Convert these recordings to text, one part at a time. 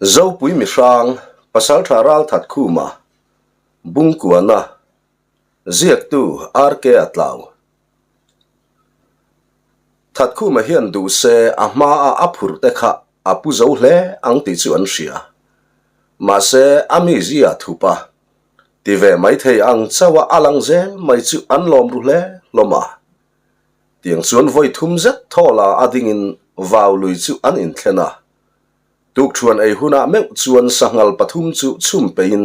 Zopui mihrang, Pasaltha Ralthatkhuma, Bungkuana, Ziaktu RK a tlau. Thatkhuma hian duh se a hmaa a phurh te kha a pu zo hle ang tih chu an hria. Mahse a mizia thup a ti ve maithei ang chauh a a lang zel mai chu an lawm ru hle hlawm a. Tiang chuan vawi thum zet thawla a dingin vau lui chu an inthlen a. Tukṭhuan ei hunah meuh chuan sanghal pathum chu chhum peiin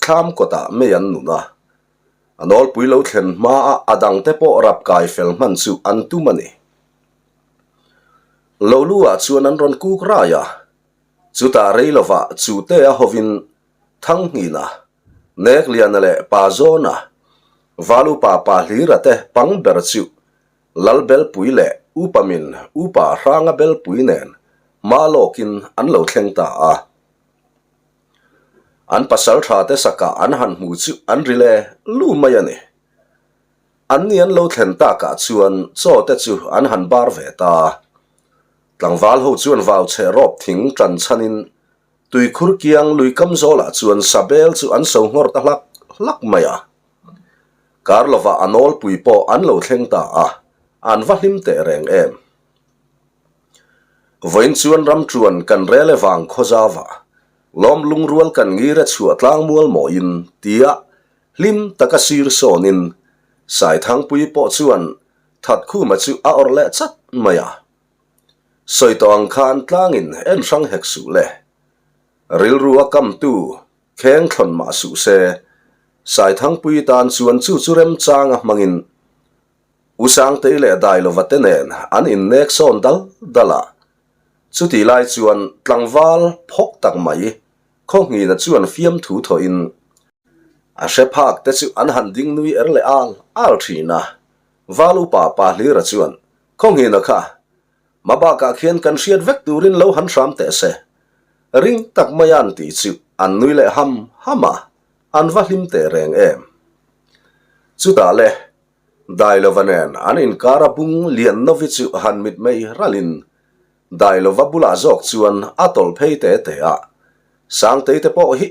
thlam kawtah mei an nun a. A nawlpui lo thlen hmaa a dangte pawh rap kai fel hman chu an tum a ni. Lo lu ah chuan an rawn kuk rai a, chutah rei lovah Chute a hovin Thanghina, Nekliana leh Pa Zawna, Valupa Pa Hlira te pang ber chu Lalbelpui leh Upa min Upa Hranga Belpui nen hma lawkin an lo thleng ta a. An pasal tha te sakah an han hmu chu an ri le lu mai a ni. Anni an lo thlen takah chuan chaw te chu an han bar ve ta. Tlangval ho chuan vau chhe rawp thing tan chhanin tuikhur kiang lui kam zawlah chuan sabel chu an so nghawr ta hlak hlak mai a. Kar lovah a nawlpui pawh an lo thleng ta a, an va hlim teh reng em. Vawiin chuan ramṭuan kan rel e vang khawzava, lawm lungrual kan ngir e chhuah tlang mual mawiin tia hlim taka sir sawnin Saithangpuii pawh chuan Thatkhuma chu a awrh leh chat mai a. Sawi tawh ang khan tlangin en hrang hek suh le. Rilru a kamtu Kheng thlawn mah suh se, Saithangpui tan chuan chu chu remchanga hmangin U Sangtei leh Dailova te nen an innek sawn dal dal a. Chutih lai chuan tlangval phawk tak mai Khawnghnina chuan fiamthu thawhin a hre phak te chu an han ding nui er leh al al thin a. Val upa Pa Hlira chuan Khawnghnina kha Hma bakah khian kan hriat vek turin lo han hram teh se. Ring tak mai an tih chu an nui leh ham ham a, an va hlim teh reng em. Chutah le, Dailova nen an inkar a bung lian novi chu han mit mei ralin Dailova bulah zawk chuan a tawlh phei te te a, Sangtei te pawh hi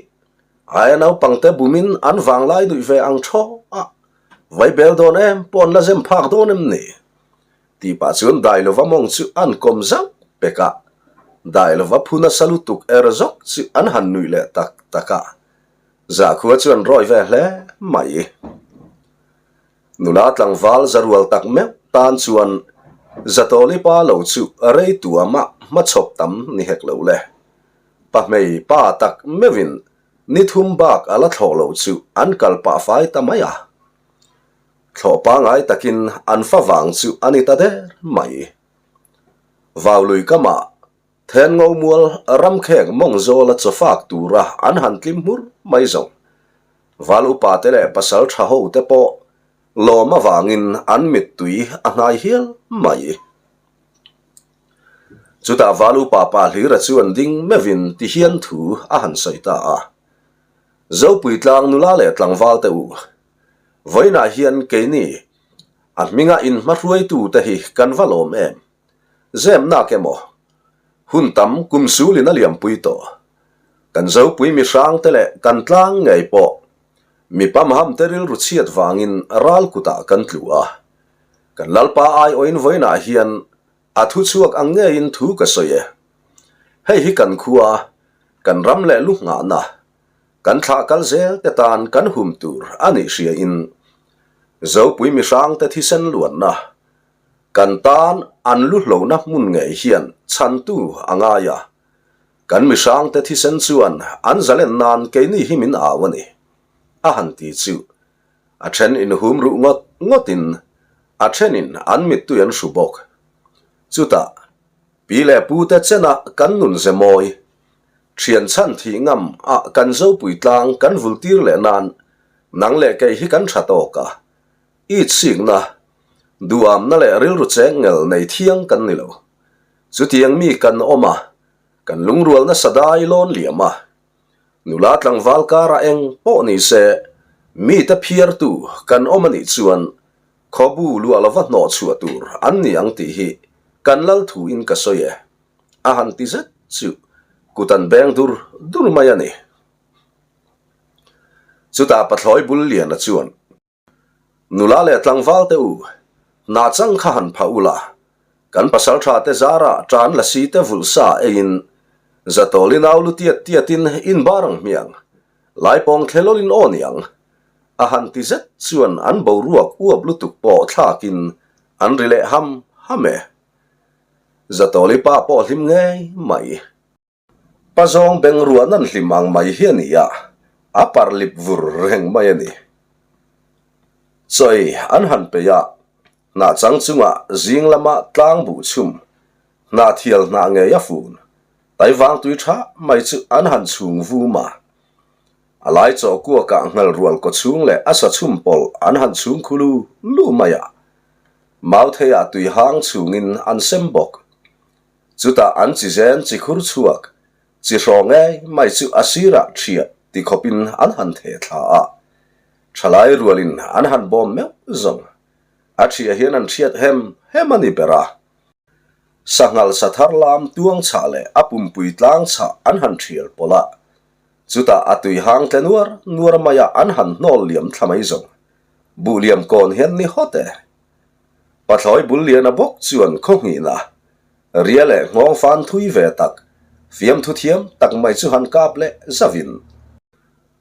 aia naupangte bumin an vanglai nuih ve ang thaw a, vaibel dawn em pawh an la zem phak dawn em ni? Tih pah chuan Dailova mawng chu an kawm zauh pek a, Dailova phu nasa lutuk er zawk chu an han nuih leh tak tak a, Zakhua chuan rawi ve hle mai. Nula tlangval zarual tak meuh tan chuan Zatawli pa lo chu rei tuama hmachhawp tam ni hek lo le. Pahmei pa tak meuhin ni thum bak a la thlawh lo chu an kal pah fai ta mai a. Thlawh pangai takin an fa vang chu a ni ta der mai. Vau lui kamah then ngo mual ramkhek mawng zawla chawfak tura an han tlim hmur mai zawng. Val upa te leh pasal tha ho te pawh lawm avangin an mittui a hnai hial mai. Chutah val upa pa Hlira chuan ding meuhin ti hian thu a han sawi ta a. Zopui tlang nula leh tlangval te u, Vawiinah hian keini a hminga inhmahruaitute hi kan va lawm em? Zemnak emaw? Hun tam kum sulin a liampui tawh. Kan zopui mihrangte leh kan tlang ngei pawh mi pamhamte rilru chhiat vangin ral kutah kan tlu a. Kan Lalpa aiawhin vawiinah hian a thu chhuak ang ngeiin thu ka sawi e. Hei hi kan khua, kan ram leh lu nghahna Kan thlah kal zel te tan kan hum tur a nih hria in Zopui mihrangte thisen luanna kan tan an lu hlona hmun ngei hian chhantu a ngai a, kan mihrangte thisen chuan an zalen nan keini hi min au a ni, a han ti chu a then in hum ruh ngawt ngawt in a then in an mittui an hru bawk. Chutah pi leh pu te chena kan nun ze mawi Thian chhan thih ngam a kan Zopui tlang kan vul tir leh nan nang leh kei hi kan tha tawk a, it sikna, duamna leh rilru cheng ngel nei thiang kan ni lo. Chutiang mi kan awm a, kan lungrual nasa dai lawn liam a. Nula tlangval kara eng pawh ni se mite phiartu kan awm a nih chuan khawbu luah lova hnawh chhuah tur an ni ang tih hi kan lal thu in ka sawi e. A han ti zet chu. Kut an beng dur dur mai a ni. Chutah Pathlawi bul Liana chuan, Nula leh tlangval te u, hna chang kha han phah ula, kan pasaltha te zara tan lasi te vulh sa eiin Zatawli nau lu tiat tiatin in bar ang hmiang, Laipawng thlelawlin aw niang. A han ti zet chuan an boruak uap lutuk pawh thlakin an ri leh ham ham e. Zatawli pa pawh hlim ngei mai. Pa zawng beng ruah nan hlim ang mai hi a ni a, a par lip vur reng mai a ni. Chawi an han peih a, hnah chang chungah zing lama tlang buh chhum, hnah thial hnah ngei a fun, taivang tui tha mai chu an han chhung vum a. A lai chaw kuakah nghal rual kaw chhung leh a sa chhum pawlh an han chhung khu lu lu mai a. Mautheiah tui hang chhungin an sem bawk. Chutah an chi zen chi khur chhuak, chi hraw ngei mai chu a sirah ṭhiah ti khawpin an han theh thla a. Ṭhalai rualin an han bawm meuh zawng. A ṭhiah hian an hriat hem hem a ni ber a. Sanghal sa thar lam tuang chhah leh a pumpui tlang chhah an han ṭhial pawlh a. Chutah a tui hang tle nuar nuar maiah an han hnawl liam thla mai zawng. Buh liam kawn hian ni hawt e. Pathlawi bul liana bawk chuan khaw nghihna, ria leh nghawng fan thui ve tak, fiamthu thiam tak mai chu han kap leh zavin.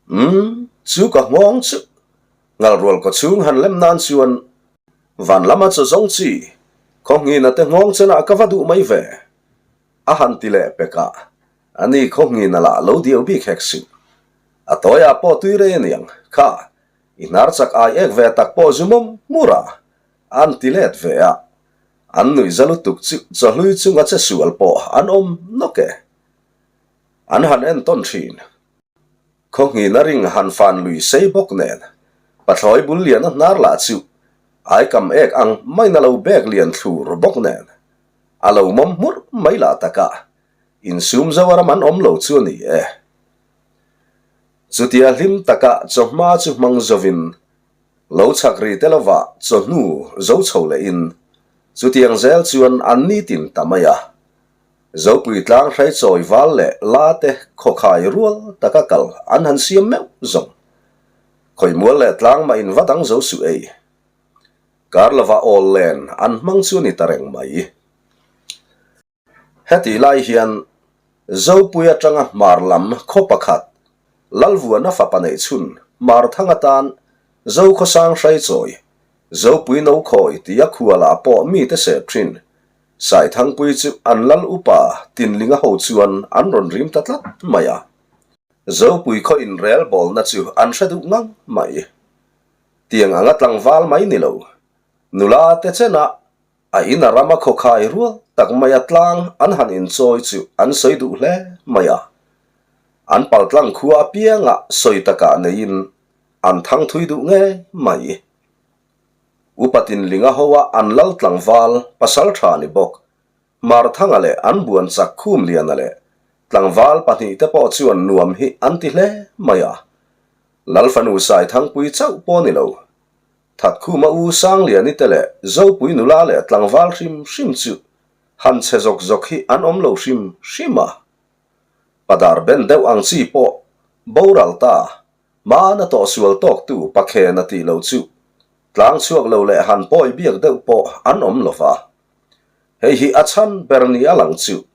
Umm, chu ka nghawng chu ngalrual kaw chhung han lem nan chuan van lama chaw zawng chi, khaw nghihna te nghawng chenah ka va duh mai ve, a han ti leh pek a, ani khaw nghihna lah lo diau bik hek suh. A tawiah pawh tui rei aniang, kha, I hnar chak ai ek ve tak pawh zu mawm hmur a, an ti let ve a. An nuih za lutuk chu chawhlui chunga che sual pawh an awm nawk e. An han entawn thin. Khawnghin a ring han fan lui sei bawk nen, pathlawi bul lian a hnar lah chu aikam ek ang maiin a lo bek lian thlur bawk nen, a lo mawm hmur mai lah taka insum zo a ram an awm lo chu a ni e. Chutia hlim taka chawhma chu hmang zovin, lo chhak ri te lovah chawhnu zo chho lehin, chutiang zel chuan an nitin ta mai a. Zopui tlang hraichawi val leh la te khawkhai rual taka kal an han siam meuh zawng. Khawimual leh tlang mah in va dang zo suh ei. Kar lovah awl len an hmang chu a ni ta reng mai. Hetih lai hian Zopui atanga hmar lam khaw pakhat Lalvuana fapa neih chhun hmar thang atan Zokhawsang Hraichawi, Zopui Nokhawi tia khualah pawh mite sep thin Saithangpui chu an lal upa Tinlinga ho chuan an rawn rim ta tlat mai a. Zopui khaw inrel bawlna chu an hre duh ngang mai. Tiang anga tlangval mai ni lo, nula te chenah A in a rama khawkhai rual tak maia tlang an han inchawi chu an sawi duh hle mai a. An paltlang khua apiangah sawi takah neiin an thang thui duh ngei mai. Upa Tinlinga hoa an lal tlangval pasal tha ni bawk, Marthanga leh an buan chak Khumliana leh tlangval pahnihte pawh chuan nuam hi an ti hle mai a. Lalfanu Saithangpui chauh pawh ni lo, Thatkhuma u Sangliani te leh Zopui nula leh tlangval hrim hrim chu han chhe zawk zawk hi an awm lo hrim hrim a. Padar ben deuh ang chi pawh boral ta, hmana tawh sual tawktu Pakhena tih lo chu tlang chhuak lo leh han pawi biak deuh pawh an awm lo va. Hei hi a chhan ber ni a lang chu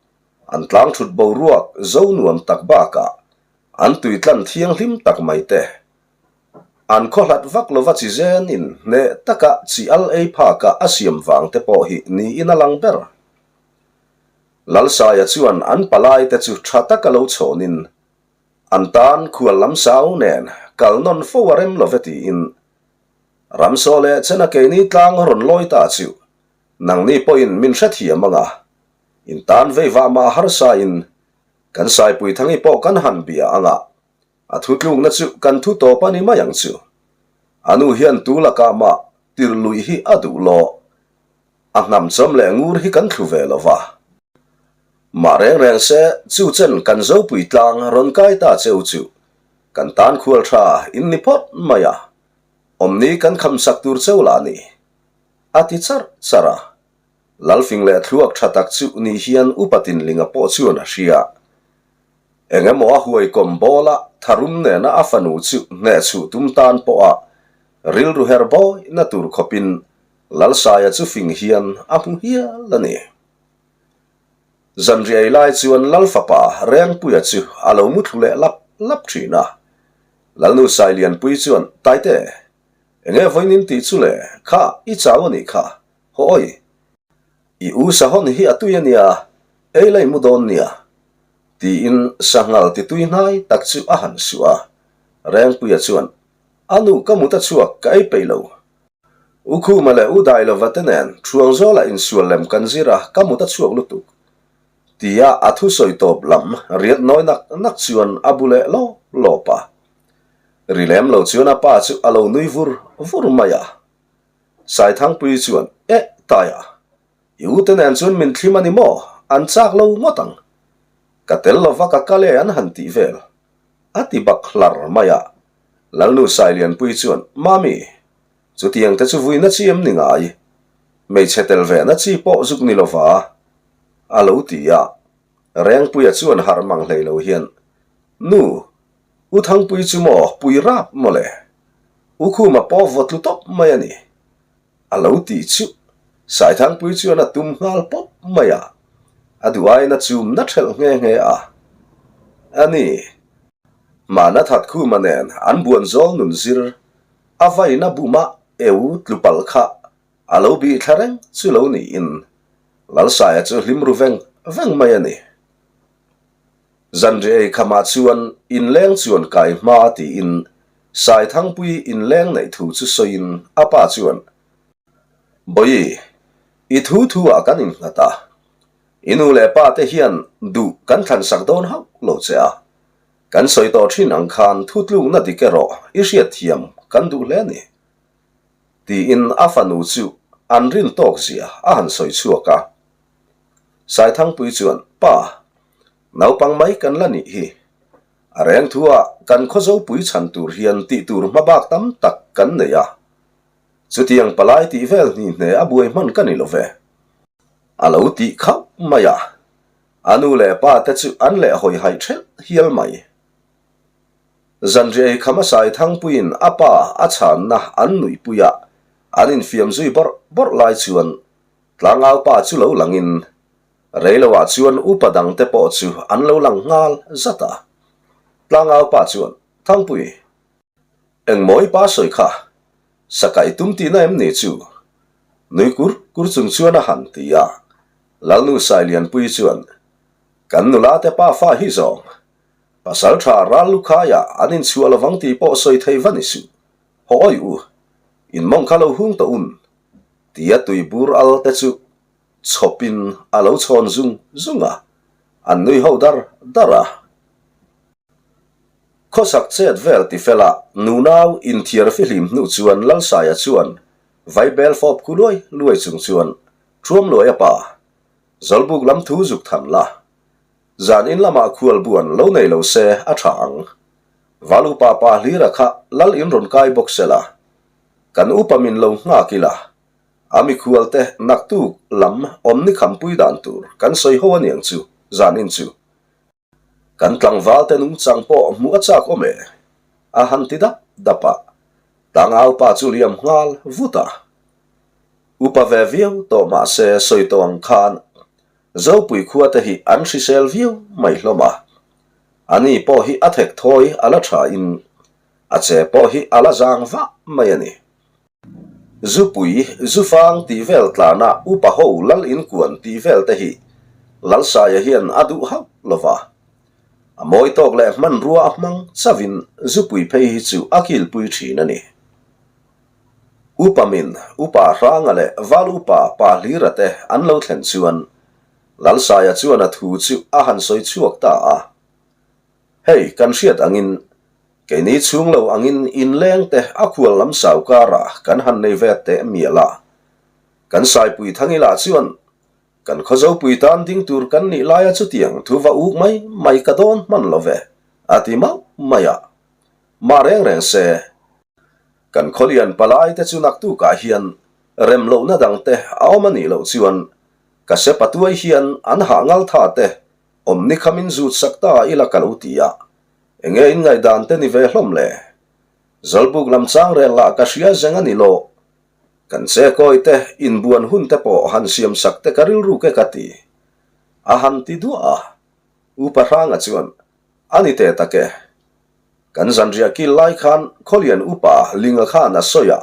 an tlang thut boruak zo nuam tak bakah an tuitlan thianghlim tak mai te An khaw hlat vak lova chi zenin hneh taka chi al ei phakah a siam vang te pawh hi niin a lang ber. Lalsaia chuan an palai te chu tha taka lo chhawnin an tan khual lam sau nen kal nawn fo a rem love tiin Ramsaw leh chena keini tlang rawn lawi ta chu nangni pawhin min hrethiam anga in tan vei vah mah harsa in kan Saipuithangi pawh kan han bia anga A thutlukna chu kan thu tawp a ni mai ang chu. A nu hian tu lakah mah tirh luih hi a duh lo. A hnam chawm leh ngur hi kan thlu ve lo va. Mah reng reng se, chu chen kan Zopui tlang rawn kai ta cheu chu kan tan khual tha in ni phawt mai a, awmni kan kham sak tur cheu lah ni. A ti charh charh a. Lalfing leh thluak tha tak chu ni hian Upa Tinlinga pawh chuan a hria. Eng emaw a huaikawm bawla tharum nena a fanu chu hnehchhuh tum tan pawha rilru her bawihna tur khawpin Lalsaia chu fing hian a hmu hial a ni. Zanriai lai chuan Lal fapa Rengpuia chu a lo mu thlu leh lap lap thin a. Lalnu Sailianpuii chuan, Taite, enge vawiin tih chu le, kha i chau a nih kha, haw awi. I u sahawn hi a tui a nia, ei la i mu dawn nia, tiin sanghal ti tui hnai tak chu a han suh a. Rengpuia chuan, A nu ka mut a chhuak, ka ei peih lo. U Khuma leh U Dailova te nen Thuangzawla insual lem kan zir a, ka mut a chhuak lutuk. Tia a thusawi tawp lam riat nawi nak nak chuan a bu leh lawp lawp a. Ri lem lo chuan a pa chu a lo nui vur vur mai a. Saithangpuii chuan, Eh, Taia, i u te nen chuan min thlim a ni maw? An chak lo ngawt ang. Ka tel lova ka kal e an han tih vel. A ti bak hlar mai a. Lalnu Sailianpuii chuan, Mami, chutiang te chu vuina chi em ni ngai? Hmeichhe tel ve na chi pawh zuk ni lova, a lo ti a. Rengpuia chuan harh mang hlei lo hian, Nu, U Thangpui chu maw pui rap maw le? U Khuma pawh vaw tlu tawp mai a ni. A lo ti chu Saithangpui chuan a tum nghal pawp mai a, a duh aiin a chum na ṭhelh nghe nghe a. A ni, hmana Thatkhuma nen an buan zawl nun zir a vaina buma eu tlu palh kha a lo bih thla reng chu lo niin Lalsaia chu hlim ru veng veng mai a ni. Zanriah ei khamah chuan inleng chuan kai hma tiin Saithangpui inleng neih thu chu sawiin a pa chuan, Bawi, i thu thu ah kan innghat a, i nu leh pa te hian duh kan thlansak dawn hauh lo che a, kan sawi tawh thin ang khan thutlukna dik erawh i hriatthiam kan duh hle a ni, tiin a fanu chu an rin tawk zia a han sawi chhuak a. Saithangpui chuan, Pa, naupang mai kan la nih hi. A reng thu ah kan khawzopui chhan tur hian tih tur hmabak tam tak kan nei a. Chutiang palai tih vel hni hne a buai hman ka ni lo ve. A lo tih khauh mai a, a nu leh pa te chu an leh hawi haih ṭhelh hial mai. Zanriah ei kham a Saithangpuiin a pa a chhanna an nuihpui a, an infiam zui bawrh bawrh lai chuan Tlangau pa chu lo langin Reiloah chuan upa dangte pawh chu an lo lang nghal zat a. Tlangau pa chuan, Thangpui, engmaw i pa sawi kha? Sakaih tum tihna em ni chu? Nui kur kur chung chuan a han ti a. Lalnu Sailianpuii chuan, Kan nula te pa fa hi zawng, pasal tha ral lukhaiah an inchhuah lovang tih pawh sawi thei va ni suh. Haw awi u, in mawng kha lo hung tawh un, tia tuibur al te chu chhawpin a lo chhawn zung zung a, an nui ho dar dar a. Khawsak chet vel tifela nunau inthiar fihlim hnu chuan Lalsaia chuan vaibel fawp khu luai luai chung chuan Thuam luai a pa, Zawlbuk lam thu zuk than la, zan in lamah khual buan lo nei lo se a tha ang. Valupa pa hlira kha lal in rawn kai bawk se la, kan upa min lo nghak ila, A mikhualte naktuk lam awm ni khampui dan tur kan sawi ho aniang chu zanin chu. Kan tlangvalte nungchang pawh hmuh a chak awm e, a han ti dap dap a, tlangau pa chu liam nghal vut a. Upa ve viau tawh mahse sawi tawh ang khan Zopui khua te hi an hrisel viau mai hlawm a, ani pawh hi a thek thawi a la tha in a che pawh hi a la zang vah mai a ni. Zupui, Zufang tih vel tlana upa ho lal inkuan tih vel te hi Lalsaia hian a duh hauh lo va. A mawi tawk leh hmanrua a hmang chavin zupui phei hi chu a kilpui thin a ni. Upa min, Upa Hranga leh Val Upa Pa Hlira te an lo thlen chuan Lalsaia chuan a thu chu a han sawi chhuak ta a. Hei, kan hriat angin Keini chhung lo angin inleng te a khual lam sau karah kan han nei ve teh mial a. Kan Saipui Thangila chuan kan Khawzopui tan ding tur kan nih laia chutiang thu va uk mai mai ka dawn hman lo ve, a ti mauh mai a. Mah reng reng se, kan khawlian palai te chu naktukah hian rem lohna dang te a awm a nih loh chuan ka se patuai hian an hah ngal tha te. Awm ni kha min zut sak ta ila ka lo ti a, enge in ngaihdan te ni ve hlawm le? Zawlbuk lam chang rel lah ka hria zeng a ni lo. Kan che kawi te inbuan hun te pawh han siam sak te ka rilru ke ka ti. A han ti duah a, Upa Hranga chuan, A ni teh tak e. Kan zanriah kil lai khan Khawlian Upa Linga khan a sawi a,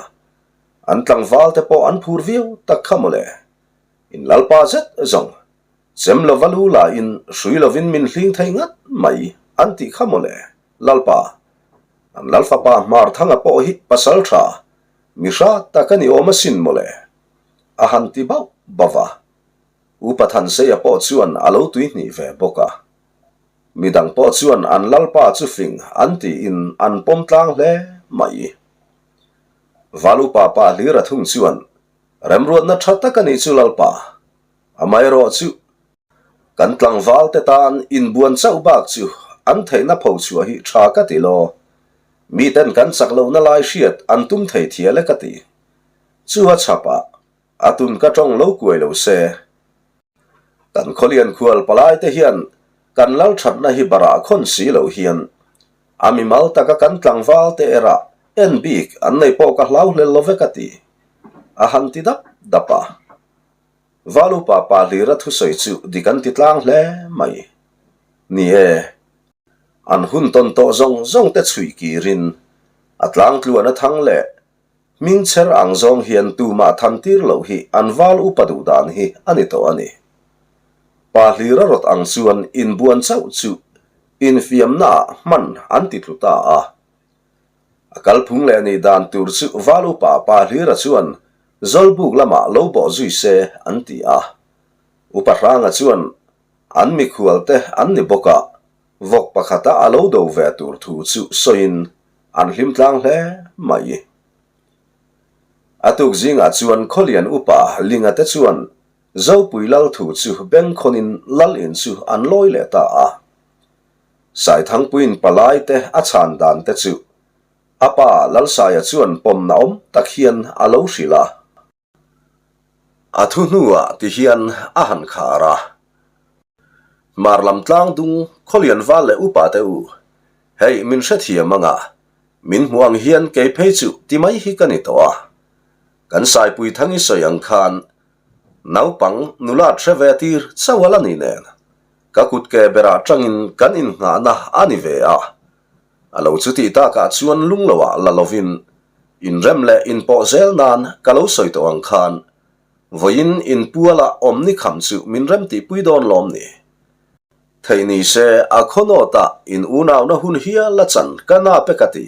an tlangval te pawh an phur viau tak kha mawle. In lalpa zet zawng. Chem lova lu lain hrui lovin min hling thei ngat mai an tih kha mawle, Lalpa. An Lalfapa Hmarthanga pawh hi pasal tha, mi hra tak a ni awm asin mawle. A han ti bauh bauh a. Upa Thanseia pawh chuan a lo tuihnih ve bawk a. Midang pawh chuan an Lalpa chu fing an tiin an pawm tlang hle mai. Val upa pa Hlira thung chuan remruatna tha tak a nih chu Lalpa. Amaherawh chu, kan tlangval te tan inbuan chauh bak chu an theihna pho chhuah hi tha ka ti law. Miten kan chak lohna lai hriat an tum thei thial e ka ti. Chu a chhapah a tun ka tawng lo kuai lo se. Kan khawlian khual palai te hian kan lal thatna hi barah khawn si lo hian a mimal taka kan tlangval te erah en bik an nei pawh ka hlau hlel lo ve ka ti. A han ti dap dap a. Valupa pa hlira thusawi chu dik an ti tlang hle mai. Ni e, an hun tawn tawh zawng zawng te chhui kirin a tlang tluan a thang leh hming chher ang zawng hian tumah than tir loh hi an val upa duh dan hi a ni tawh a ni. Pa hlira rawt ang chuan inbuan chauh chu infiamna ah hman an ti tlu ta a. A kalphung leh nih dan tur chu val upa pa Hlira chuan Zawlbuk lamah lo bawh zui se an ti a. Upa Hranga chuan an mikhual te an ni bawk a, vawk pakhata a lo do ve tur thu chu sawiin an hlim tlang hle mai. A tuk zingah chuan Khawlian upa Linga te chuan Zopui lal thu chu bengkhawnin lal in chu an lawi leh ta a. Saithangpuiin palai te a chhan dan te chu a pa Lalsaia chuan pawmna awm tak hian a lo hrilh a. A thu hnuah ti hian a han khar a. Hmar lam tlang dung Khawlian val leh upa te u, hei min hrethiam anga min hmuh ang hian kei phei chu ti mai hi ka ni tawh a. Kan Saipui Thangi sawi ang khan naupang nula hre ve tir chauh a la ni nen. Ka kut ke berah tangin kan innghahna a ni ve a. A lo chutih takah chuan lungloah la lovin inrem leh inpawh zel nan ka lo sawi tawh ang khan vawiin inpuala awm ni kham chu min rem tihpui dawn lawm ni. Theih ni se a khawnawtah in unauna hun hial a chan ka nap e ka ti.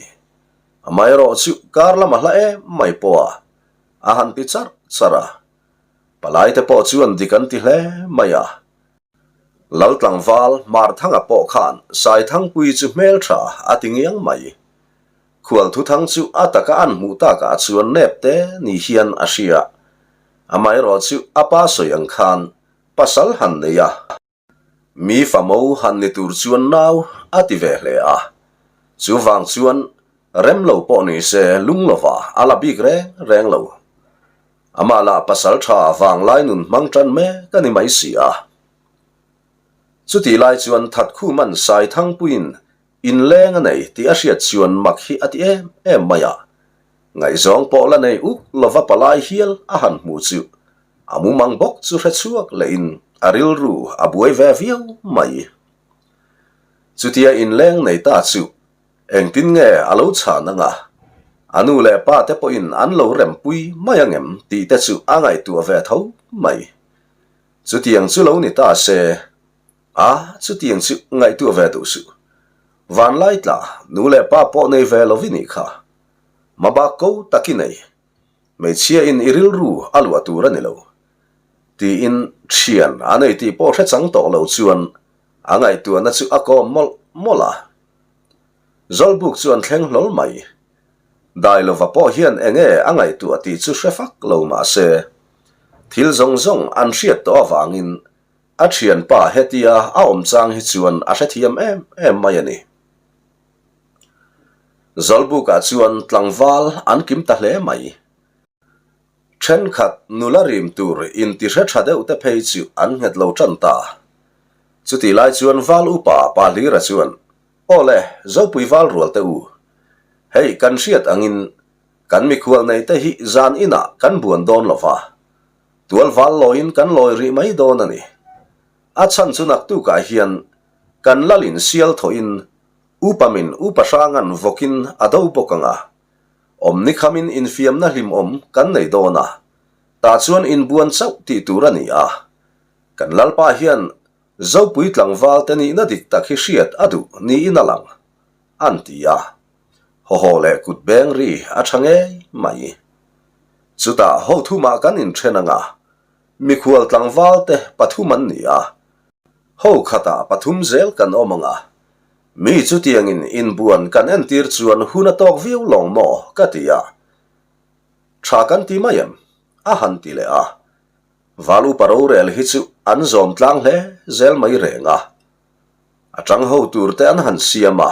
Amaherawh chu kar lam a hla em mai pawh a, a han ti charh charh a. Palaite pawh chuan dik an ti hle mai a. Laltlangval Marthanga pawh khan Saithangpui chu hmeltha a ti ngiang mai. Khualthuthang chu a taka an hmuh takah chuan nep te ni hian a hria. Amaherawh chu a pa sawi ang khan pasal han nei a. Mi famo han ni tur chuan nau a ti ve hle a. Chuvang chuan rem lo pawh ni se lung lova a la bik reng reng lo. Amah lah pasal tha vanglai nun hmang tan mek a ni mai si a. Chutih lai chuan Thatkhuman Saithangpuiin inleng a nei tih a hriat chuan mak hi a ti em em mai a. Ngaihzawng pawh la nei uk lova palai hial a han hmuh chu a mumang bawk chu hre chhuak lehin a rilru a buai ve viau mai. Chutia inleng nei ta chu Engtin nge a lo chhan anga? A nu leh pa te pawhin an lo rempui mai angem tih te chu a ngaihtuah ve tho mai. Chutiang chu lo ni ta se, a chutiang chu ngaihtuah ve duh suh. Vanlai tla nu leh pa pawh nei ve lo i nih kha. Mabak ko tak i nei. Hmeichhia in i rilru a luah tur a ni lo. Tiin thian a nei tih pawh hre chang tawh lo chuan a ngaihtuahna chu a kawm mawlh mawlh a. Zawlbuk chu an thleng hlawl mai. Dailova pawh hian enge a ngaihtuah tih chu hre fak lo mah se, thil zawng zawng an hriat tawh avangin a thianpa hetia a awm chang hi chuan a hrethiam em em mai a ni. Zawlbukah chuan tlangval an kim ta hle mai. Thenkhat nula rim tur inti hre tha deuh te phei chu an nghet lo tan ta. Chutih lai chuan Val Upa Pa Hlira chuan, Aw le, Zopui Val rual te u. Hei, kan hriat angin kan mikhual nei te hi zan inah kan buan dawn lo va, tual val lawiin kan lawi rih mai dawn a ni. A chhan chu naktukah hian kan lalin sial thawhin Upa min Upa Hranga'n vawkin a do bawk ang a, awmni khamin infiamna hlimawm kan nei dawn a, tah chuan inbuan chauh tih tur a ni a. Kan Lalpa hian Zopui tlangval te nihna dik tak hi hriat a duh niin a lang, an ti a. Hawhaw leh kut beng ri a tha ngei mai. Chutah ho thumah kan inthen ang a, mikhual tlangval te pathum an ni a, ho khatah pathum zel kan awm ang a, mi chutiangin inbuan kan entir chuan hun a tawk viau lawng maw ka ti a, tha kan ti mai em? a han ti leh a. Val upa rorel hi chu an zawm tlang hle zel mai reng a, a tang ho tur te an han siam a,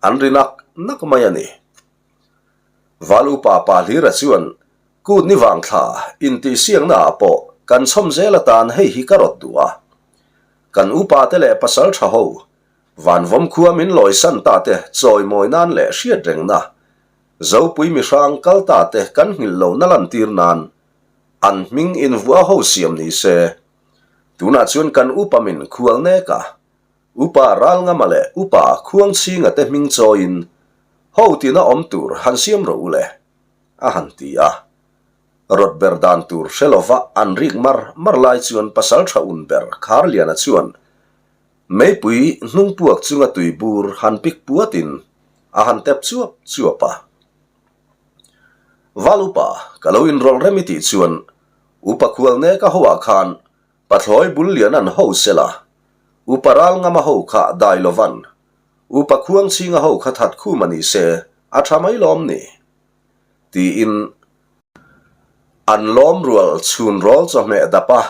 an ri nak nak mai a ni. Val upa pa Hlira chuan kut ni vang thla intihsiakna ah pawh kan chhawm zel atan hei hi ka rawt duh a. Kan upa te leh pasal tha ho Vanvawm khua min lawisan ta te chawimawi nan leh hriat rengna Zopui mihrang kal ta te kan nghilh lohna lantir nan An hming invuah ho siam ni se. Tunah chuan kan upa min khual nek a, Upa Ralngama leh Upa Khuangchhinga te hming chawiin ho tina awm tur han siam rawh u le, a han ti a. Rawt ber dan tur hre lova an rik mar mar lai chuan pasaltha un ber Kharliana chuan meipui hnungpuak chunga tui bur han pik puatin a han tep chuap chuap a. Val upa, ka lo inrawlh rem i tih chuan Upa Khualneka ho ah khan Pathlawi bul lian an ho sela, Upa Ralngama ho kha dai lovan, Upa Khuangchhinga ho kha that khum a ni se a tha mai lawm ni? Tiin an lawm rual chhun rawl chawhmeh dap a,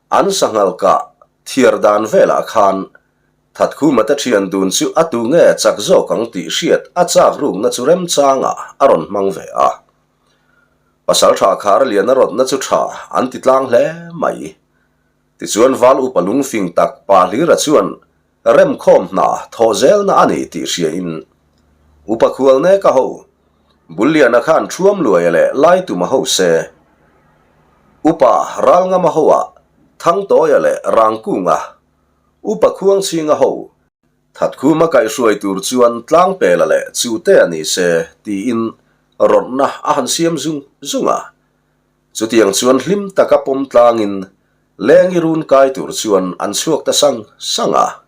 an sanghal kah thiar dan velah khan Thatkhuma te thian dun chu a tu nge chak zawk ang tih hriat a chak rukna chu remchangah a rawn hmang ve a. Pasaltha khar lian a rawtna chu tha an ti tlang hle mai. Tichuan val upa lungfing tak pa Hlira chuan remkhawm hna thawh zelna a ni tih hriain upa Khualneka ho Bulliana khan Thuam Luaia leh Laituma ho se upa Ralngama hoah Thangtawia leh Rangkunga Upa Khuangchhinga ho Thatkhuma kaihhruai tur chuan Tlangpela leh Chuhtea ni se tiin rawtna a han siam zung zung a. Chutiang chuan hlim taka pawm tlangin Lengi run kai tur chuan an chhuak ta sang sang a.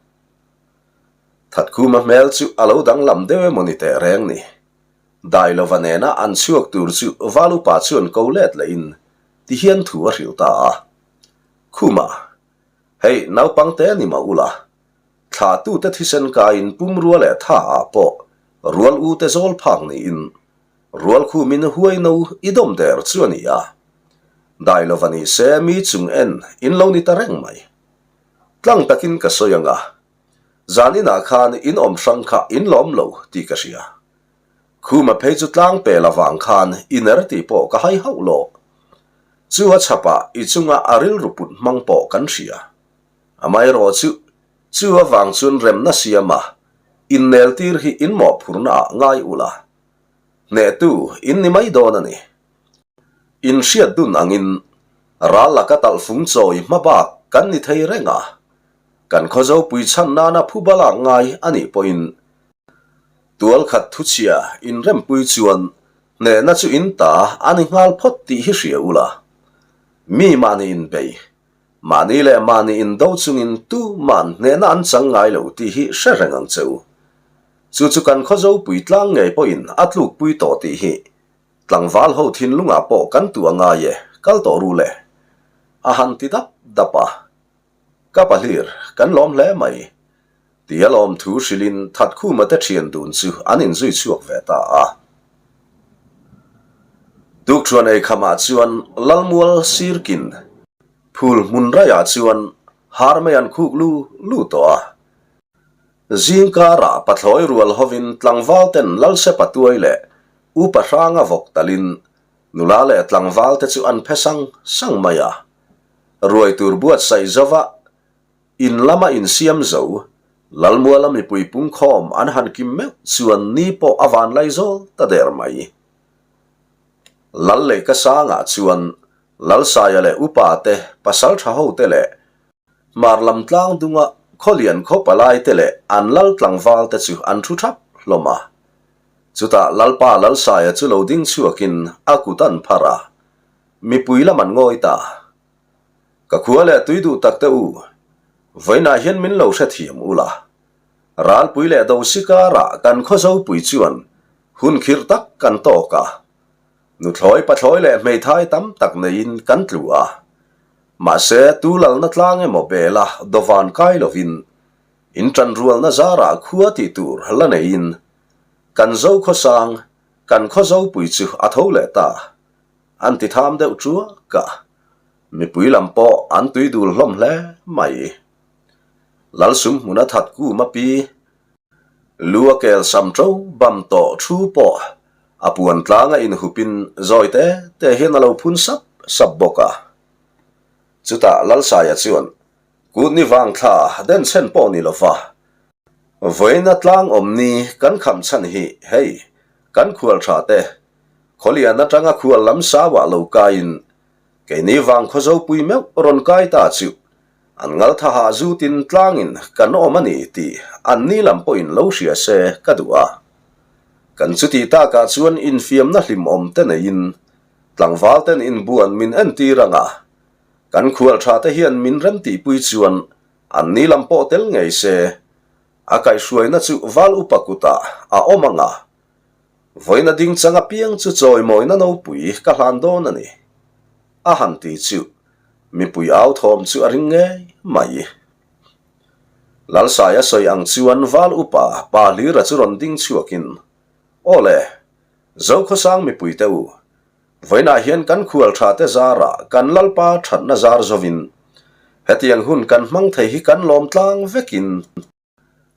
Thatkhuma hmel chu a lo danglam deuh emaw ni teh reng ni. Dailova nena an chhuak tur chu Val upa chuan ko let lehin tihian thu a hrilh ta a. Khuma. Hei, naupang te ni mah ula, thlahtute thisen kaiin pumrua leh tha ah pawh rual u te zawl phak niin rual khumin huai no i dawm der chu a ni a. Dai lova ni se mi chung en in lo ni ta reng mai. Tlang takin ka sawi ang a, zan inah khan in awm hrang kha in lawm lo tih ka hria. Khuma phei chu tlang pel avang khan i ner tih pawh ka hai hauh lo. Chu a chhapah i chunga a rilru put hmang pawh kan hria. Amaherawh chu, chu avang chuan remna siama innel tir hi in mawhphurna ah ngai ula, hnehtu in ni mai dawn a ni. In hriat dun angin ral laka talhfung chawi hma bak kan ni thei reng a, kan khawzopui chhan nana phuba lak ngai a nih pawhin Tualkhat thuchhia inrempui chuan hnehna chu in ta a ni nghal phawt tih hi hria ula. Mi mahni inbei, mahni leh mahni indo chungin tu man hnehna an chang ngai lo tih hi hre reng ang che u. Chu chu kan khawzopui tlang ngei pawhin a tlukpui tawh tih hi tlangval ho thinlungah pawh kan tuah ngai e, kal tawh ru le. A han ti dap dap a. Ka pahlir, kan lawm hle mai. Tia lawmthu hrilhin Thatkhuma te thian dun chu an inzui chhuak ve ta a. Tukṭhuan eikhamah chuan Lalmual sirkin phul hmun raiah chuan har mai an khuk lu lu tawh a. Zing karah pathlawi rual hovin tlangval ten Lalsepa tuai leh Upa Hranga vawk talin nula leh tlangval te chu an phe sang sang mai a. Ruai tur buatsaih zova. In lama insiam zo, Lalmuala mipui pungkhawm an han kim meuh chuan ni pawh a van lai zawl ta der mai. Lal lehka sangah chuan Lalsaia leh upa te, pasal tha ho te leh Hmar lam tlang dunga khawlian khaw palai te leh an lal tlangval te chu an thu thap hlawm a. Chutah Lalpa Lalsaia chu lo ding chhuakin a kut an phar a, mipui lam an ngawi ta. Ka khua leh tui duh tak te u, vawiinah hian min lo hrethiam ula. Ralpui leh Dosi karah kan khaw zopui chuan hun khirh tak kan tawk a. Nuthlawi pathlawi leh hmeithai tam tak neiin kan tlu a. Mahse, tu lalna tlang emaw bela dawvan kai lovin in ṭanrualna zarah khua tih tur la neiin kan zo khawsang, kan khaw zopui chu a tho leh ta. An ti tham deuh ṭuak a, mipui lam pawh an tui dul hlawm hle mai. Lalsum hmuna that kum a pi, lu a kel sam ṭo bam tawh thu pawh a puan tlanga inhupin zawi te te hian a lo phun sap sap bawk a. Chutah Lalsaia chuan, Kut ni vang thla denchhen pawh ni lova, vawiina tlang awm ni kan kham chhan hi hei kan khual tha te Khawlian atanga khual lam sauah lo kaiin keini vang khawzopui meuh rawn kai ta chu an ngaltha hah zutin tlangin kan awm a ni tih an ni lam pawhin lo hria se ka duh a. Kan chutih takah chuan infiamna hlimawm te neiin tlangval ten inbuan min entir ang a, kan khual tha te hian min remtihpui chuan an ni lam pawh tel ngei se a kaihhruaina chu val upa kutah a awm ang a. Vawiina ding chang apiang chu chawimawina nopui ka hlan dawn a ni, a han ti chu mipui au thawm chu a ring ngei mai. Lalsaia sawi ang chuan Val upa pa Hlira chu rawn ding chhuakin, Aw le, Zokhawsang mipuite u, vawiinah hian kan khual tha te zarah kan Lalpa thatna zar zovin hetiang hun kan hmang thei hi kan lawm tlang vekin,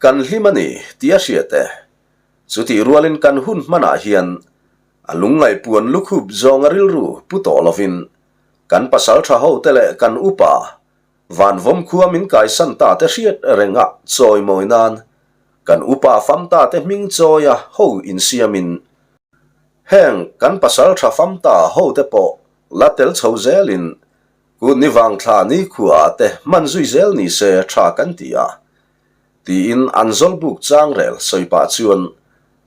Kan hlim a ni tih a hriat e. Chutih rualin kan hun hmanah hian a lungngaihpuan lukhup zawnga rilru pu tawh lovin kan pasal tha ho te leh kan upa Vanvawm khua min kaisan ta te hriat renga chawimawi nan kan upa fam ta te hming chawia ho insiamin heng kan pasal tha fam ta ho te pawh la tel chho zelin Kut ni vang thla ni khuaah te hman zui zel ni se tha kan ti a, tiin an zawlbuk changrel sawi pah chuan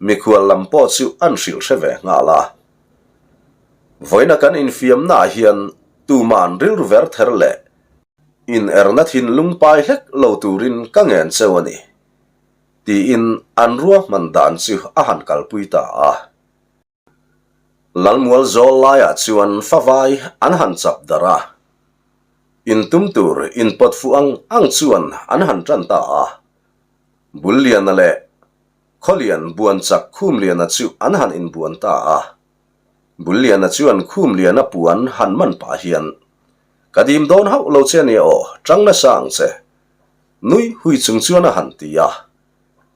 mikhual lam pawh chu an hrilh hre ve nghal a. Vawiina kan infiamnaah hian tuman rilru ver ther leh inerna thinlung pai hlek lo turin ka ngen cheu a ni, tiin an ruahman dan chu a han kalpui ta a. Lalmual zawl laiah chuan favai an han chap darh a, intum tur inpawt fuh ang ang chuan an han tan ta a. Bulliana leh Khawlian buan chak Khumliana chu an han inbuan ta a. Bulliana chuan Khumliana puan han man pah hian, Ka dim dawn hauh lo che ania aw, tang nasa ang che. Nui hui chung chuan a han ti a.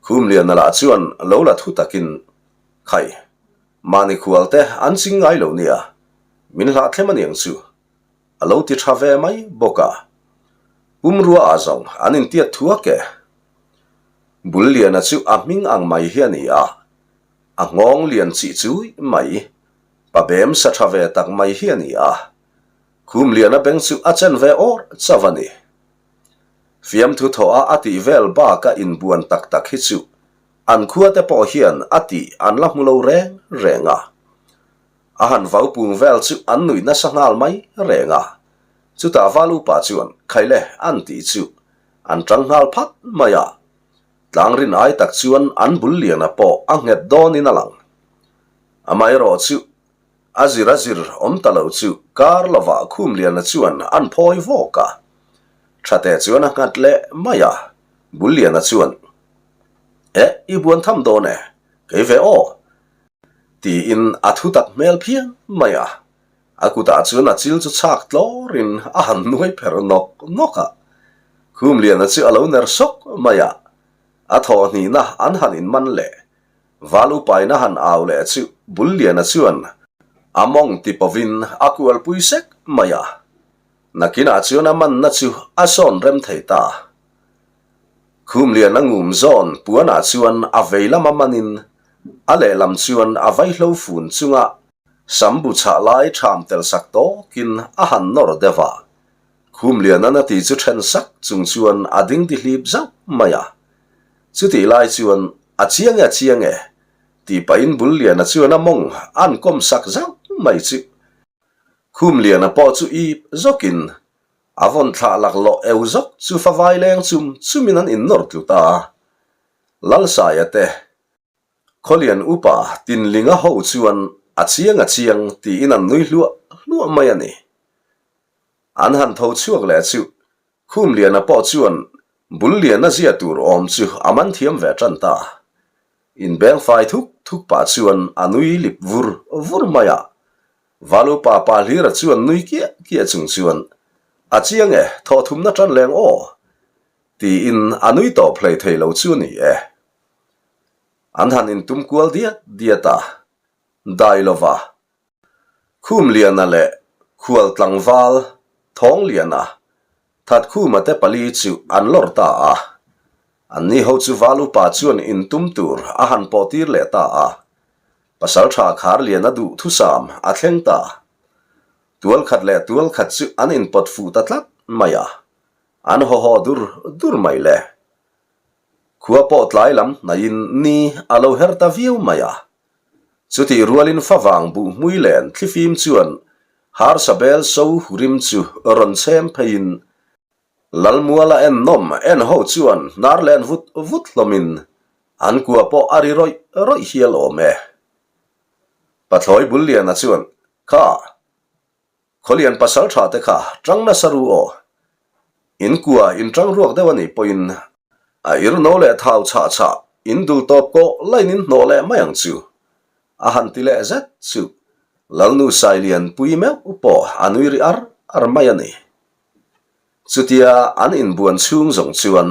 Khumliana lah chuan lo la thu takin, Khai, mahni khual te an ching ngai lo nia, min hlah thlem aniang chu, a lo ti tha ve mai bawk a. Pumrua ah zawng an intiat thuak e. Bul liana chu a hming ang mai hi a ni a, a nghawng lian chih chui mai, pa bem sa tha ve tak mai hi a ni a. Khum liana beng chu a chen ve awr chauh a ni. Fiamthu thawh a a tih vel bak a inbuan tak tak hi chu An khuate pawh hian a tih an la hmu lo reng reng a. A han vau pung vel chu an nuih nasa nghal mai reng a. Chutah val upa chuan Khaile an tih chu an tang nghal phat mai a. Tlang rin ai tak chuan an bul liana pawh a nghet dawnin a lang. Amaherawh chu A zir a zir awm ta lo chu kar lovah Khumliana chuan an phawi vawk a. Thate chuan a nghat leh mai a, Bulliana chuan, Eh, i buan tham dawn e, kei ve aw, tiin a thu tak hmel phian mai a. A kutah chuan a chil chu chhak tlawrin a han nuai pher nawk nawk a. Khumliana chu a lo ner sawk mai a, a thawhhnihna an han inman leh Val upaina han au leh chu Bulliana chuan a mawng ti pawhin a kualpui sek mai a. Nakinah chuan a manna chu a sawn rem thei ta. Khumliana ngum zawn puanah chuan a vei lama manin a lehlam chuan a vaihlo fun chunga sam bu chhah lai ṭham tel sak tawkin a han nawr deuh a. Khumliana na ti chu ṭhen sak chung chuan a ding ti hlip zauh mai a. Chutih lai chuan a chiang e a chiang e tih pahin Bulliana chuan a mawng a'n kawm sak zauh mai chu. Khumliana pawh chu ip zawkin A vawn thlah laklawh eu zawk chu favai leng chum chumin an innawr tlu ta a. Lalsaia te, Khawlian upa Tinlinga ho chuan a chiang a chiang tiin an nui hluah hluah mai a ni. An han tho chhuak leh chu Khumliana pawh chuan Bulliana zia tur awm chu a man thiam ve tan ta. Inbeng fai thuk thuk pah chuan a nui lip vur vur mai a. Valupa pa hlira chuan nui kiah kiah chung chuan, A chiang e, thawh thumna tan leng aw! tiin a nui tawp hlei thei lo chu a ni e. An han intum kual diat diat a, dai lova Khumliana leh Khual tlangval Thawngliana, Thatkhuma te pali chu an lawr ta a. Anni ho chu Val upa chuan intum tur a han pawh tir leh ta a. Pasaltha Kharliana duh thusam a thleng ta. Tual khat leh tual khat chu an inpawt fuh ta tlat mai a. An haw haw dur dur mai le. Khua pawh tlai lam hnaihin ni a lo her ta viau mai a. Chutih rualin favang buh hmui len thlifim chuan harsa bel so rim chu rawn chhem pheiin Lalmuala en nawm en ho chuan hnar len vut vut hlawmin an kua pawh a ri rawih rawih hial awm e. Pathlawi Bulliana chuan, Kha! Khawlian pasal tha te kha tang nasa ru aw. In kua in tang ruak deuh a nih pawhin a ir no leh thau chhah chhah in dul tawp kawh lain in hnawh leh mai ang chu. A han ti leh zet chu Lalnu Sailian pui meuh pawh a nui ri ar ar mai a ni. Chutia an inbuan chhung zawng chuan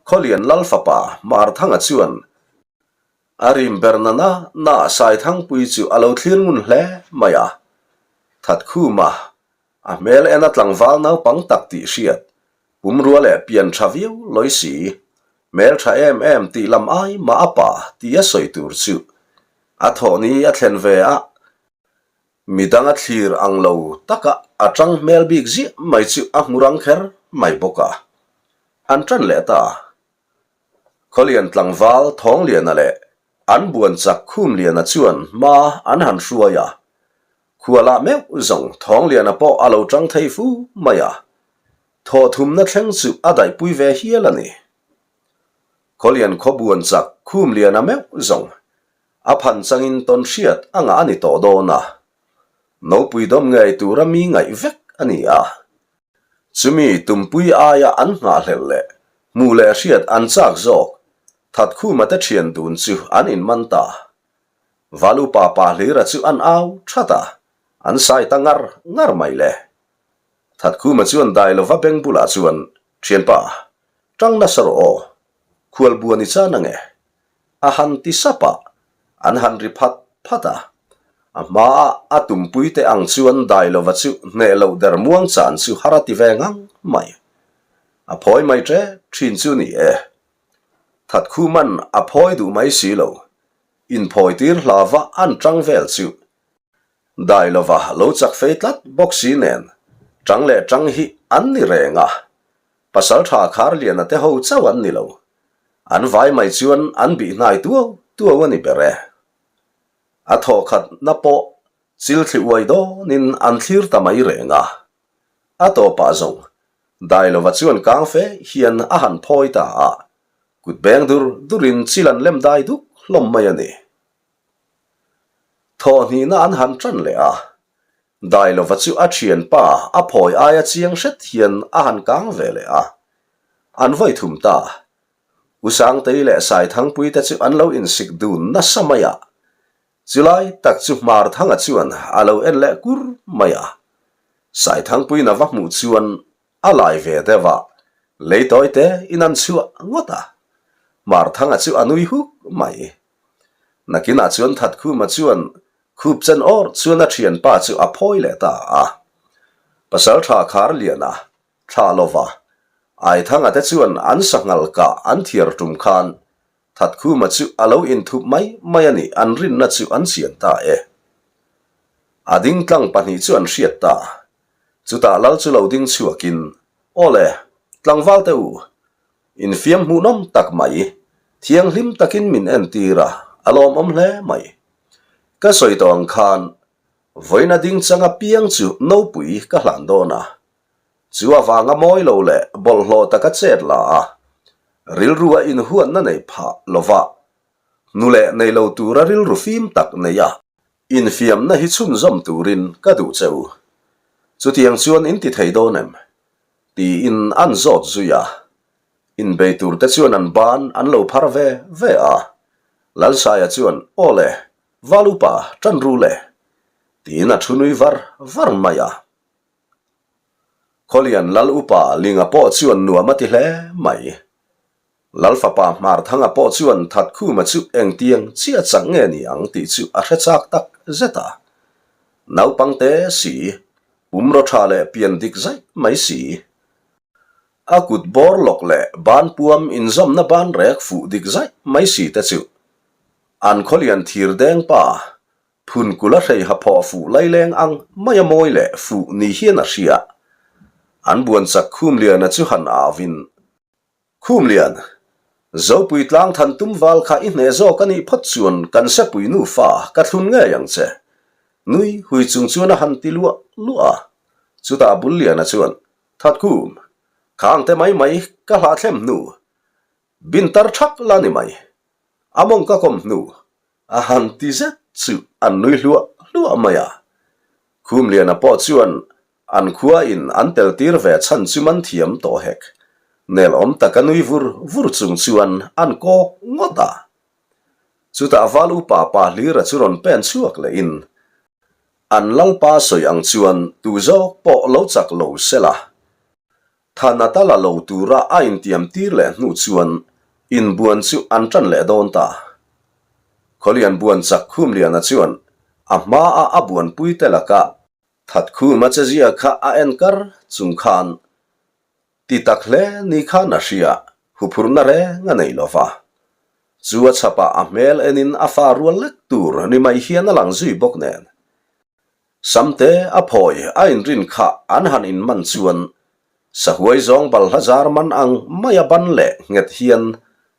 Khawlian Lal fapa Marthanga chuan A rim ber na na na Saithangpui chu a lo thlir ngun hle mai a. Thatkhuma, a hmel en a tlangval naupang tak tih hriat, pumrua leh pian tha viau lawi si, hmel tha em em tih lam ai mah a pa tih a sawi tur chu a thawh ni a thlen ve a, midang a thlir ang lo taka a tang hmel bik ziah mai chu a hmu rang kher mai bawk a. An tan leh ta. Khawlian tlangval Thawngliana leh an buan chak Khumliana chuan hma an han hruai a, khualah meuh zawng Thawngliana pawh a lo tang thei fu mai a, thawhthumna thleng chu a daihpui ve hial a ni. Khawlian khaw buan chak Khumliana meuh zawng a phan changin tawn hriat a ngah a ni tawh dawn a, nopui dawm ngei tura mi ngaih vek a ni a. Chumi tumpui aia an nghahhlelh leh hmuh leh hriat an chak zawk Thatkhuma te thian dun chu an inman ta. Valupa pa hlira chu an au that a, an sai ta ngar ngar mai le. Thatkhuma chuan dai lova beng bulah chuan, Thianpa, tang nasa rawh aw, khualbuan i chan ange. A han ti sap a, an han ri phat phat a. A hmaa a tumpui te ang chuan Dailova chu hneh loh der muang chan chu har a ti ve ngang mai. A phawi mai ṭep ṭhin chu ni e. Thatkhuman a phawi duh mai si lo. Inphawi tir hlava an ṭang vel chu Dailova lo chak fei tlat bawk si nen ṭang leh ṭang hi an ni reng a. Pasalṭha Kharliana te ho chauh an ni lo. An vai mai chuan an bih hnai tuau tuau a ni ber e. A thawhkhatna pawh chilthli uai dawnin an thlir ta mai reng a. A tawpah zawng Dailova chuan kang fe hian a han phawi ta a, kut beng dur durin chil an lem dai duk hlawm mai a ni. Thawhhnihna an han tan leh a, Dailova chu a thianpa a phawi aia chiang hret hian a han kang ve leh a. An vawi thum ta. U Sangtei leh Saithangpui te chu an lo insik dun nasa mai a. Chulai tak chu Hmarthanga chuan a lo en leh kur mai a. Saithangpuiin a va hmuh chuan a lai ve deuh a, lei tawi te in an chhuah ngawt a. Hmarthanga chu a nui huk mai. Nakinah chuan Thatkhuma chuan Khup chen awr chuan a thianpa chu a phawi leh ta a. Pasaltha Kharliana thlah lova. Aithanga te chuan an sanghal kah an thiar tum khan Thatkhuma chu a lo inthup mai mai a nih an rinna chu an chian ta e. A ding tlang pahnih chu an hriat ta. Chutah lal chu lo ding chhuakin, Aw le, tlangval te u, infiam hmuhnawm tak mai, thianghlim takin min entir a, a lawmawm hle mai. Ka sawi tawh ang khan, vawiina ding chang apiang chu nopui ka hlan dawn a, Chu avanga mawi lo leh bawlhhlawh taka chet la a, rilru a inhuatna nei phah lova, hnu leh nei lo tura rilru fim tak nei a, infiamna hi chhunzawm turin ka duh che u. Chutiang chuan in ti thei dawn em? tiin an zawt zui a. Inbei turte chuan an ban an lo phar ve ve a. Lalsaia chuan, Aw le, Val upa, ṭan ru le, tiin a thu nui var var mai a. Khawlian Lal upa Linga pawh chuan nuam a ti hle mai. Lal fapa Hmarthanga pawh chuan Thatkhuma chu engtiang chiah chak nge ni ang tih chu a hre chak tak zet a. Naupang te si, pumraw tha leh pian dik zaih mai si. A kut bawr lawk leh ban puam inzawmna ban rek fuh dik zaih mai si te chu an Khawlian thir deng pa Phun kula hreiha phawh fuh laileng ang mai a mawi leh fuh ni hian a hria. An buan chak Khumliana chu han au in, Khumlian, Zopui tlang than tum val kha i hneh zawk a nih phawt chuan kan sepui nufa ka thlun ngei ang che. Nui hui chung chuan a han ti luah luah a. Chutah Bulliana chuan, Thatkhum, khangte mai mai ka hlahthlem hnu, bin tar thak la ni mai. A mawng ka kawm hnu, A han ti zet chu an nui hluah hluah mai a. Khumliana pawh chuan an khua in an tel tir ve chhan chu man thiam tawh hek. Nel awm taka nui vur vur chung chuan an kawk ngawt a. Chutah val upa pa Hlira chu rawn pen chhuak leh in an lalpa sawi ang chuan tu zawk pawh lo chak lo sela. Thanata la lo tura a intiam tir leh hnu chuan inbuan chu an tan leh dawn ta. Khawlian buan chak Khumliana chuan a hmaa a buanpui te laka Thatkhuma chezia kha a en kar chung khan ti tak hle ni khan a hria, huphurhna reng a nei lo va. Chu a chhapah a hmel enin a fa rual lek tur ni mai hian a lang zui bawk nen. Samte a phawi a inrin kha an han inman chuan sahuai zawng balhla zar man ang mai a ban leh nghet hian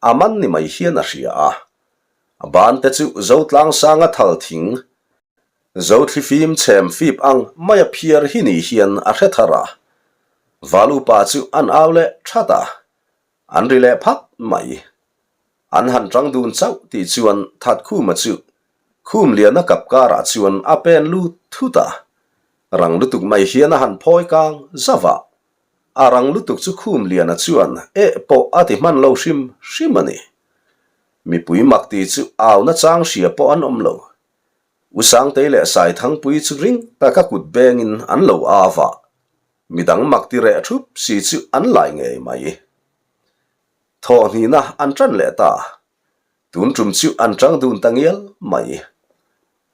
a man ni mai hian a hria a. A ban te chu Zotlang sanga thal thing, Zothlifim chhem fip ang mai a phiar hi ni hian a hre thar a. Valupa chu an au leh that a, an ri leh phat mai. An han tang dun chauh tih chuan Thatkhuma chu Khumliana kap karah chuan a pen lut thut a, rang lutuk mai hian a han phawi kang zauh a. A rang lutuk chu Khumliana chuan eh pawh a ti hman lo hrim hrim a ni. Mipui mak ti chu au nachang hria pawh an awm lo. U Sangtei leh Saithangpui chu ring taka kut bengin an lo au a, midang mak ti reh thup si chu an lai ngei mai. Thawhhnihna an ṭan leh ta. Tun ṭum chu an ṭang dun ta ngial mai.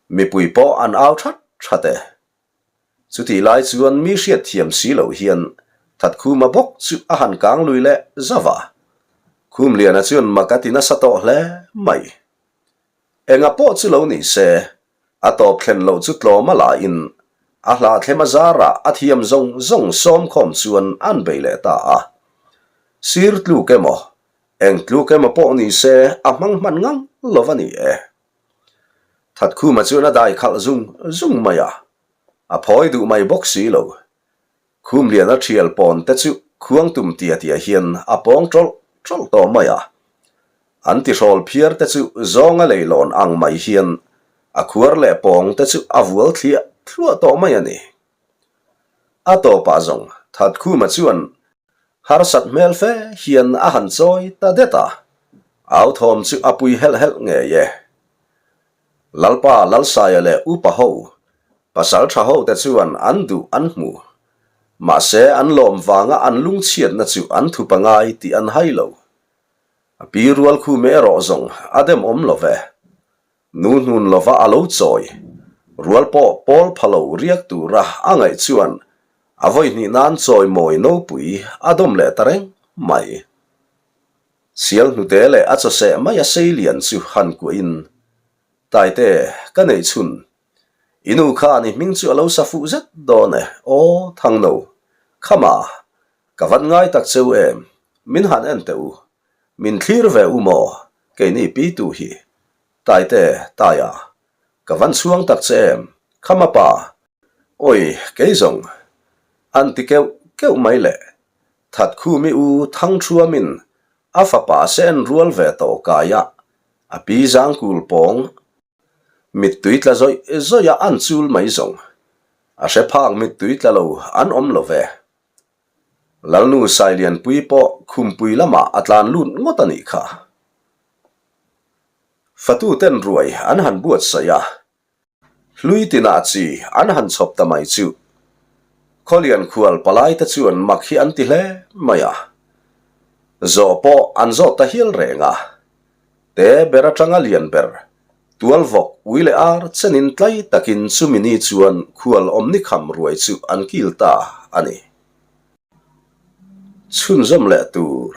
Mipui pawh an au ṭhat ṭhat e. Chutih lai chuan mi hriat thiam si loh hian Thatkhuma bawk chu a han kang lui leh zauh a. Khumliana chuan mak a ti nasa tawh hle mai. Enga pawh chu lo ni se, a tawp thlen loh chu tlawm a lahin a hlahthlem a zarah a thiam zawng zawng sawm khawm chuan an bei leh ta a. Sir tluk emaw, eng tluk emaw pawh ni se a hmang hman ngang lo va ni e. Thatkhuma chuan a dai khalh zung zung mai a, a phawi duh mai bawk si lo. Khumliana thial pawn te chu khuang tum tia tia hian a pawng tawlh tawlh tawh mai a. An tihrawl phiar te chu zawnga leilawn ang mai hian a khuar leh pawng te chu a vual thliah thluah tawh mai a ni. A tawpah zawng Thatkhuma chuan harsat hmel fe hian a han chawi ta det a, au thawm chu a pui helh helh ngei e. Lalpa Lalsaia leh upa ho, pasal tha ho te chuan an duh an hmu. Mahse an lawm vanga an lungchhiatna chu an thup a ngai tih an hai lo. A pi rual khume erawh zawng a dem awm lo ve. Nu hnun lova a lo chawi, rual pawh pawl pha lo riak tura a ngaih chuan. A vawi hnih nan chawimawi nopui a dawm leh ta reng mai. Sial hnute leh a chawseh mai a sei lian chu han kuahin, Taite, ka neih chhun. I nu khan i hming chu a lo sa fuh zet dawn e, aw Thangno. Khama, ka van ngai tak cheu em, min han en teh u. Min thlir ve u maw, keini pitu hi. Taite, Taia, ka van chhuang tak che em, Khama pa. Awi, kei zawng. An ti keuh keuh mai le. Thatkhumi u Thangthuamin a fapa se en rual ve tawh kaia a pi zangkul pawng mittui tla zawih zawih a an chul mai zawng. A hre phak mittui tla lo an awm lo ve. Lalnu Sailianpui pawh khumpui lamah a tlan lut ngawt a nih kha. Fatuten ruai an han buatsaih a. Hlui tinah chi an han chhawp ta mai chu. Khawlian khual palai te chuan mak hi an ti hle mai a. Zawh pawh an zawt ta hial reng a. Te ber atanga lian ber, tual vawk ui leh ar chenin tlai takin chumi ni chuan khual awmni kham ruai chu an kil ta a ni. Chhunzawm leh tur.